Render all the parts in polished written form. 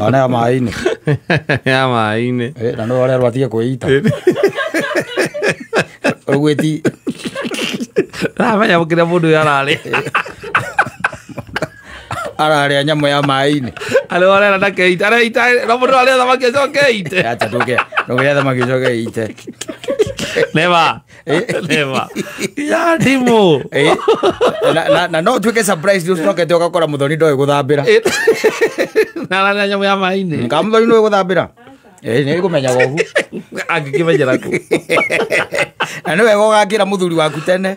Ona ya maĩ-inĩ. Ya maĩ-inĩ. Na no ũrerwo atige kwĩita. Ũguo ti Ramenya kĩrĩa mũndũ ũyũ ararĩa. Ararĩa nyamũ ya maĩ-inĩ. Arĩa arera na keite. Areita no mũndũ arĩa thamaki acoke eite. Acha ndũke. Ndũkĩrĩa thamaki ũcoke ĩite. Never. Never. Ya ndimũ. Na no ũtuĩke surprise ũcokete ũgakora mũthoni ndoĩ gũthambĩra. Na ararĩa nyamũ ya maĩ-inĩ. Ka mũthoni ndoĩ gũthambĩra. Nĩ ngũmenyaga ũguo. Angĩkĩmenyera kũ? Na nĩ wega ũgakĩra mũthuri waku tene.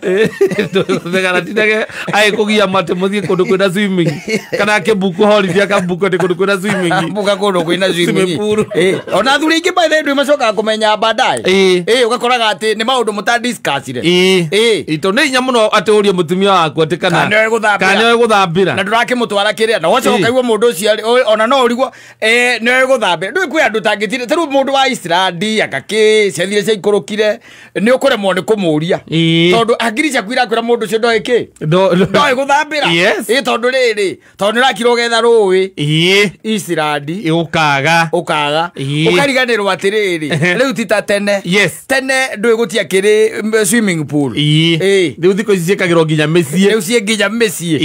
Ndũgana tindage agĩkũgia matĩ mũthiĩ kũndũ kwĩna swimming. Kana akĩmbuku holiday akambuku atĩ kũndũ kwĩna swimming. Mbuka kũndũ kwĩna swimming. Swimming pool. Ona athuri aingĩ by the way macokaga kũmenya baadaye. Ũgakoraga atĩ nĩ maũndũ mũtadiscussire. Ito nĩ hinya mũno atĩ ũrie mũtumia waku atĩ kana Kana nĩoĩ gũthambĩra. Kana nĩoĩ gũthambĩra. Na ndũrakĩmũtwara kĩrĩa. Na wacoka ũkaigua mũndũ ũcio arĩ, ona no ũrigwo, nĩoĩ gũthambĩra. Ndũĩ kwĩ andũ ũtangĩtire. Ta rĩu mũndũ wa Iceland, anga kĩ, ciathire ciaikũrũkire, nĩ ũkũremwo nĩ kũmũria. Tondũ hakiri ciaku irakwĩra mũndũ ũcio ndoĩ kĩ? Ndoĩ gũthambĩra. Tondũ rĩrĩ, tondũ nĩ ũrakira ũgetha rũĩ. Iceland. Ũkaga. Ũkaga. Ũkariganĩrwo atĩrĩrĩ, rĩu ti ta tene. Tene ndũĩ gũtiakĩrĩ swimming pool. Rĩu thikũ ici ciĩkagĩrwo nginya mĩciĩ. Rĩu ciĩ nginya mĩciĩ.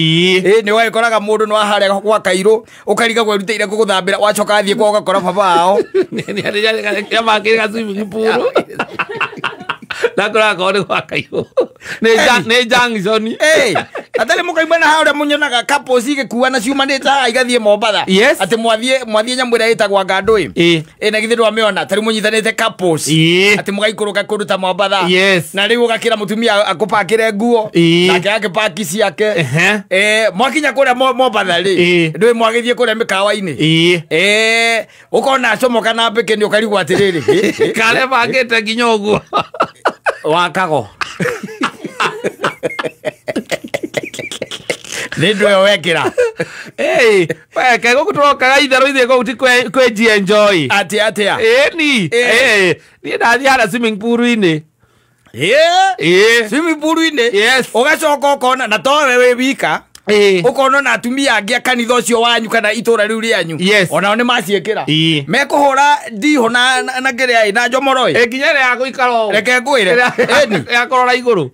Nĩ ũgagĩkoraga mũndũ nĩ waharĩa gwa Kairũ, ũkarigagwo erutĩire gũgũthambĩra, wacoka athiĩ kwao ũgakora baba wao. Nĩamakĩrĩ ga swimming pool. Nakora akorwo nĩ gwa Kairũ. Nĩ junction. Atarĩ mũkaimana na harĩa mũnyonaga couples igĩkuana ciumanĩte haha igathiĩ Mombatha. Atĩ mwathiĩ nyamũ ĩrĩa ĩtagwo Ngandũĩ. Na githĩ ndwamĩona, ta rĩu mũnyitanĩte couples. Atĩ mũgaikũrũka kũndũ ta Mombatha. Na rĩu ũgakĩra mũtumia akũpakĩre nguo. Nake akĩpaki ciake. Mwakinya kũrĩa Mombatha rĩ, ndũĩ mwagĩthiĩ kũrĩa mĩkawa-inĩ. Ũkona acomoka na mbĩkĩ nĩ ũkarigwo atĩrĩrĩ. Karĩa bangĩte nginya ũguo. Wakago. Nĩ ndũ ĩyo wekĩra. We, kaĩ gũkũ tũrokaga itherũ ithuĩ kũu ti kwĩ enjoy. Atĩ atĩa? Ni. Niĩ ndathiĩ harĩa swimming pool-inĩ. Swimming pool-inĩ? Yes. Ũgacoka ũkona, na to we wĩ wika. Ũkona na atumia angĩ a kanitha ũcio wanyu kana itũra rĩu rĩanyu. Onao nĩ maciĩkĩra. Mekũhũra ndihũ na kĩrĩa ĩ, na njomoro ĩ. Nginya ĩrĩa ya gũikara ũũ. Reke ngwĩre. Ĩrĩa ya kũrora igũrũ.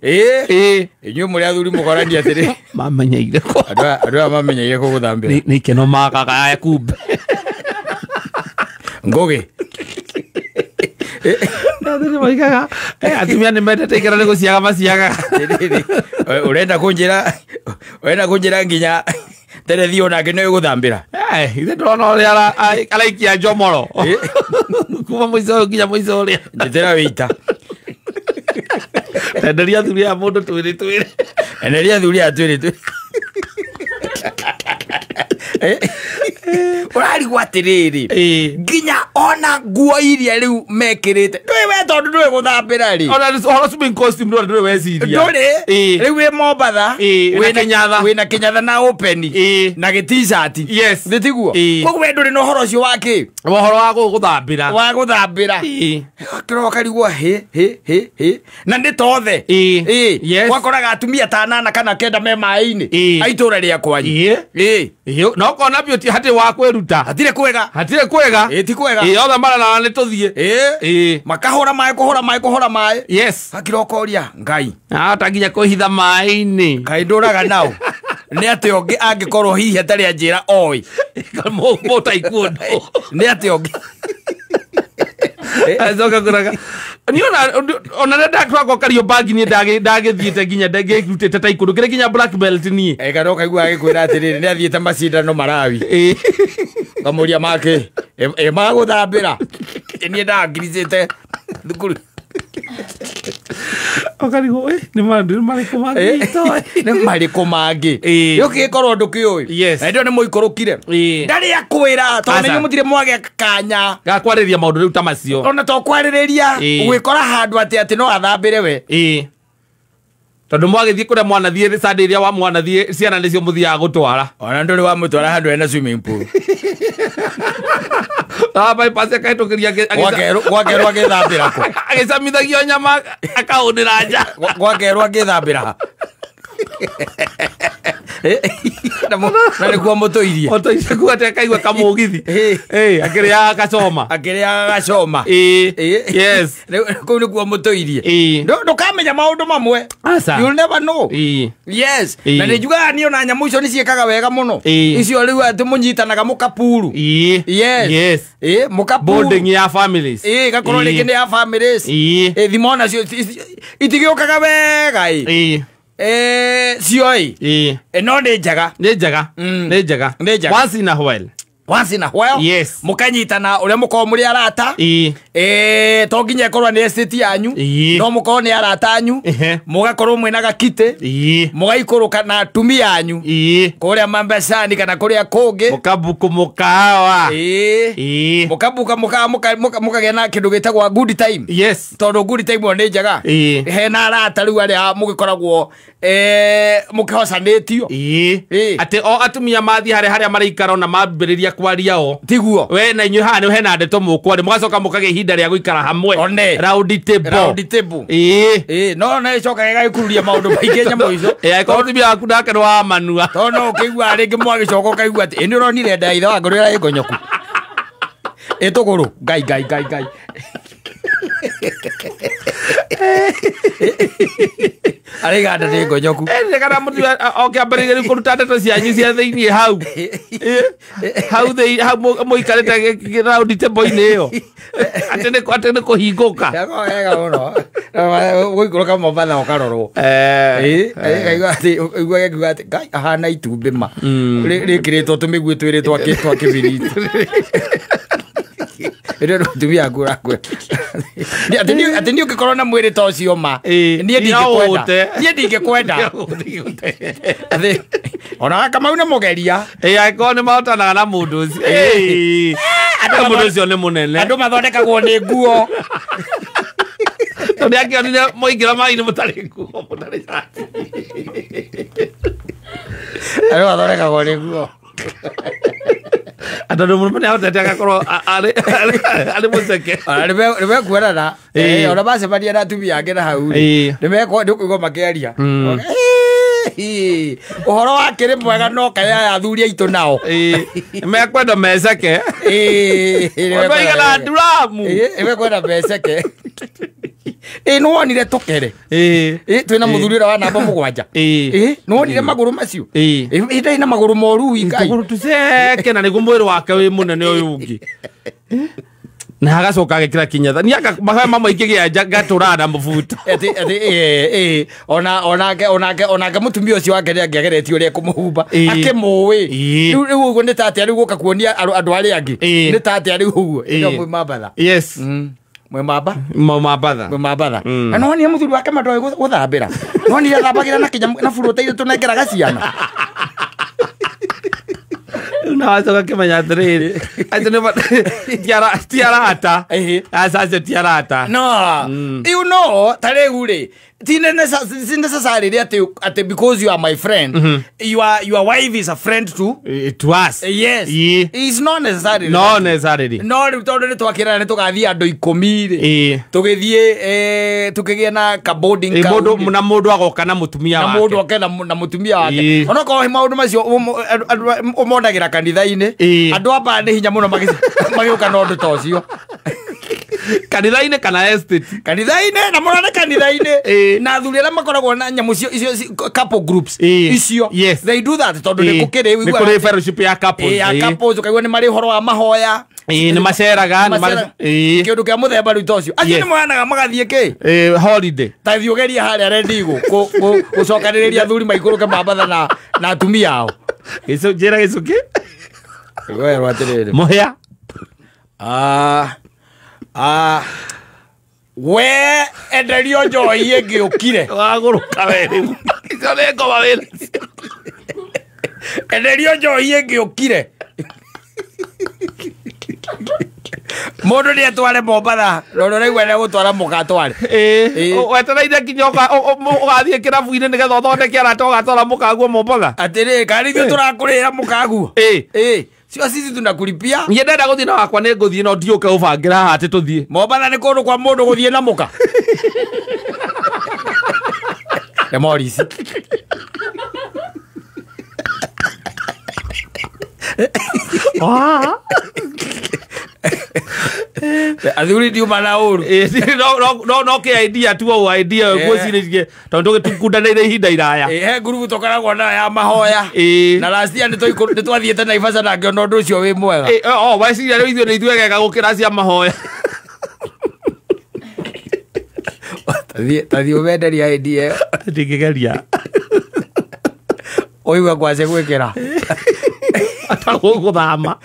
Inyuĩ mũrĩ athuri mũkorania atĩrĩ. Mamenyeire kũ. Andũ aya mamenyeire kũ gũthambĩra. Nĩ ikeno magaga aya kumbe. Ngũgĩ. Athuri moigaga, atumia nĩ mendete ikeno nĩ gũciaga maciaga. Atĩrĩrĩ, ũrenda kũnjĩra nginya terethi onake nĩ gũthambĩra. Ithe ndĩrona ũrĩa araikia njomoro. Kuma mũico ũyũ nginya mũico ũrĩa. Njĩtĩra wĩita. Enderia athuri aya mũndũ twĩrĩ twĩrĩ. Enderia athuri aya twĩrĩ twĩrĩ. Ũrarigwo atĩrĩrĩ, nginya ona nguo iria rĩu mekĩrĩte. Ndũĩ we tondũ ndũĩ gũthambĩra rĩ. Ona ũhoro swimming costume ndũrĩ weciria. Ndũrĩ? Rĩu wĩ Mombatha, Wĩna kĩnyatha. wĩna kĩnyatha na open. Na gĩ t-shirt. Nĩ tiguo? Koguo we ndũrĩ na ũhoro ũcio wa kĩ? Ũhoro wa gũthambĩra. Wa gũthambĩra. Kĩroka karigwo hĩ, hĩ, hĩ, hĩ. Na nĩ tothe. Wakoraga atumia ta 8 kana 9 me maĩ-inĩ. A itũra rĩa kwanyu. No kona biũ ti hatirĩ wa kwĩruta. Hatirĩ kwega. Hatirĩ kwega. Ti kwega. Othe mararara nĩ tũthiĩ. Makahũra maĩ, kũhũra maĩ, kũhũra maĩ. Hakira ũkoria, Ngai. Ahota nginya kwĩhitha maĩ-inĩ. Ngai ndũraga nao. Nĩ atĩ ũngĩ angĩkorwo hihi atarĩ anjĩra oĩ. Mũtaikundo. Nĩ atĩ ũngĩ. Acoka kũraga. Niĩ ona rĩrĩa ndatwakwo Kariobangi niĩ ndagĩthiĩte nginya ndagĩrutĩte taekwondo, kĩrĩ nginya black belt niĩ. Kana ũkaigua agĩkwĩra atĩrĩrĩ, nĩ athiĩte macindano Malawi. Ngamũria make, magũthambĩra. Niĩ ndangiricĩte thukuru. Ũkarigwo, nĩ maũndũ marĩkũ mangĩ itoĩ? Nĩ marĩkũ mangĩ? Gĩũkĩ gĩkorwo ndũkĩũĩ. Na hĩndĩ ĩyo nĩ mũikũrũkire. Ndarĩ akwĩra, tondũ nĩ inyuĩ mũtirĩ mwagĩa kanya. Ga kwarĩrĩria maũndũ rĩu ta macio. Ona to kwarĩrĩria, ũgĩkora handũ atĩ no athambĩre we. Tondũ mwagĩthiĩ kũrĩa mwanathiĩ Sunday ĩrĩa wa mwanathiĩ, ciana nĩcio mũthiaga gũtwara. Ona ndũrĩ wamũtwara handũ hena swimming pool. Bypass akahĩtũkĩria Gwakerwo agĩthambĩra kũ? Agĩcamithagio nyama akaũnĩra nja. Gwakerwo agĩthambĩra ha? Na nĩkuo mũtũirie. Mũtũirie kuo atĩ akaigua kamũgithi. Akĩrĩaga gacoma. Akĩrĩaga gacoma. Yes. Kũu nĩkuo mũtũirie. Ndũkamenya maũndũ mamwe. You'll never know. Yes. Na nĩ njugaga niĩ ona nyamũ icio nĩ ciĩkaga wega mũno. Icio rĩu atĩ mũnyitanaga mũkapuru. Yes. Yes. Mũkapuru. Bonding ya families. Gakorwo rĩngĩ nĩ ya families. Thimo nacio itigĩũkaga wega. Cioi. No nĩ njega. Nĩ njega. Nĩ njega. Nĩ njega. Once in a while. Once in a while. Yes. Mũkanyitana ũrĩa mũkorwo mũrĩ arata. To nginya ĩkorwo nĩ estate yanyu. No mũkorwo nĩ arata anyu. Mũgakorwo mwĩna gakitĩ. Mũgaikũrũka na atumia anyu. Kũrĩa Mambecani kana kũrĩa kũngĩ. Mũkabuku mũkawa. Mũkabuka mũkawa mũkagĩa na kĩndũ gĩtagwo good time. Yes. Tondũ good time ĩyo nĩ njega. Hena arata rĩu arĩa mũgĩkoragwo mũkĩhocanĩtio. Atĩ o atumia mathiĩ harĩa maraikara ona mambĩrĩria kwaria o. Tiguo. We na inyuĩ haha nĩ hena ndeto mũkwaria mũgacoka mũkagĩa ihinda rĩa gũikara hamwe. One. Round table. Round table. No no ĩcokaga ĩgagĩkururia maũndũ maingĩ nyamũ icio. Angĩkorwo mũtumia waku nake nĩ wa manua. Tondũ no ũkĩigua rĩngĩ mwagĩcoka ũkaigua atĩ ĩ nĩ ũronire nda ya ithe wangu rĩrĩa ĩngonyoku. Ĩtũgũrũ. Ngai ngai ngai ngai. Arĩga nda nĩ ngonyoku. Nĩ kana mũtumia okĩambĩrĩria rĩu kũruta ndeto cianyu cia thĩiniĩ hau. Hau thĩ hau mũikarĩte round table-inĩ ĩyo. Atĩ nĩ kũhingũka. Wega mũno. Gũikũrũka Mombatha ũkarorwo. Kaigua atĩ ũigua gĩkiuga atĩ Ngai ahana itumbĩ ma. Rĩkĩrĩtwo tũmĩguĩ twĩrĩ twa kĩbiriti. Ĩrĩa mũtumia waku ũrakwĩra. Atĩ niĩ ũngĩkorwo na mwĩrĩ ta ũcio ma. Niĩ ndingĩkwenda. Niĩ ndingĩkwenda. Atĩ ona Kamau nĩ mũgeria. Angĩkorwo nĩ mahotanaga na mũndũ ũcio. Mũndũ ũcio nĩ mũnene. Andũ mathondekagwo nĩ nguo. Tondũ nĩakĩonire mũingĩra maĩ-inĩ mũtarĩ nguo mũtarĩ cati. Andũ mathondekagwo nĩ nguo. Tondũ mũndũ nĩahotete agakorwo arĩ mũceke. Ona nĩmekuonana. Ona macemania na atumia angĩ na hau rĩ. Nĩũkũigua makĩaria. Ũhoro wake nĩ mwega no kaĩ aya athuri aitũ nao. Mekwenda meceke. Ũndũ aigana nduramu. Nĩmekwenda meceke. Nĩwonire tũkere. Twĩna mũthuri ũrĩa wa namba 7. Nĩwonire magũrũ macio. Ndarĩ na magũrũ moru Ngai. Tũgũrũ tũceke na nĩguo mwĩrĩ wake wĩ mũnene ũyũ ũngĩ. Na agacoka agĩkĩra kinyatha. Niĩ anga mahoya mamwe ingĩgĩa ngatũraga na mũbuto. Onake mũtumia ũcio wake nĩangĩageretie ũrĩa ekũmũhumba. Akĩmũĩ. Rĩu ũguo nĩ ta atĩa rĩu gũka kuonia andũ arĩa angĩ. Nĩ ta atĩa rĩu ũguo. Ĩno mwĩ Mambatha. Yes. Mwĩ Mamba? Mambatha. Mwĩ Mambatha. Na nĩwonire mũthuri wake ma ndoĩ gũthambĩra. Nĩwonire athambagĩra na kĩnyamũ na burũta iria tũnengeraga ciana. Na wacoka kĩmenya atĩrĩrĩ atĩ ti arata. Aca acio ti arata. No. You know, ta rĩu rĩ, ti necessarily atĩ because you are my friend, your wife is a friend too. To us. Yes. It's not necessarily. No necessarily. No rĩu tondũ nĩtwakĩrana nĩtũgathiĩ andũ 10 rĩ. Tũgĩthiĩ tũkĩgĩa na ka boarding kau. Na mũndũ agoka na mũtumia wake. Na mũndũ oke na mũtumia wake. Onokorwo maũndũ macio ũmonagĩra kanitha-inĩ. Andũ aba nĩ hinya mũno magĩũka na ũndũ ta ũcio. Kanitha-inĩ kana estate. Kanitha-inĩ na mũno nĩ kanitha-inĩ. Na athuri arĩa makoragwo na nyamũ icio couple groups icio. Yes. They do that tondũ nĩ gũkĩrĩ nĩ kũrĩ fellowship ya couples. Ya couples ũkaigua nĩ marĩ ũhoro wa mahoya. Nĩ maceraga kĩũndũ kĩa mũthemba rĩu ta ũcio. Acio nĩ moyanaga magathiĩ kĩ? Holiday. Ta thiĩ ũgerie harĩa Rendigo gũcokanĩrĩria athuri maikũrũke Mambatha na atumia ao. Njĩra gĩcũkĩ. Werwo atĩrĩrĩ. Mũhĩa. We enderio njohi ĩngĩ ũkire. Wagũrũka we rĩu. Icio nĩ ngoma wĩna cio. Enderio njohi ĩngĩ ũkire. Mũndũ nĩ atware Mombatha na ũrĩa ũraigua nĩ egũtwara mũka atware. Wetereire nginya ũgathiĩ kĩrabu-inĩ nĩgetha ũthondeke arata ũgatwara mũkaguo Mombatha. Atĩrĩrĩ, kana ithuĩ tũrakũrĩra mũkaguo. Sio sisi tunakulipia. Niĩ ndenda gũthiĩ na wakwa nĩ ngũthiĩ no ndiũke ũbangĩra haha atĩ tũthiĩ. Mombatha nĩ kũndũ kwa mũndũ gũthiĩ na mũka. Nĩ Morris. Athuri ndiuma na ũru. No kä idea tu o idea ngwĩcirĩrie tondũ tũgĩkundanĩire ihinda iraya. He ngurubu tũkoragwo nayo ya mahoya. Na last year nĩ twathiĩte Naivasha na ngĩona ũndũ ũcio wĩ mwega. O weciria rĩu ithuĩ nĩ ithuegega gũkĩra cia mahoya. Tathiĩ ũmenderia idea ĩyo. Ndingĩgeria. Ũigue kwace gwĩkĩra. Atagũgũthama.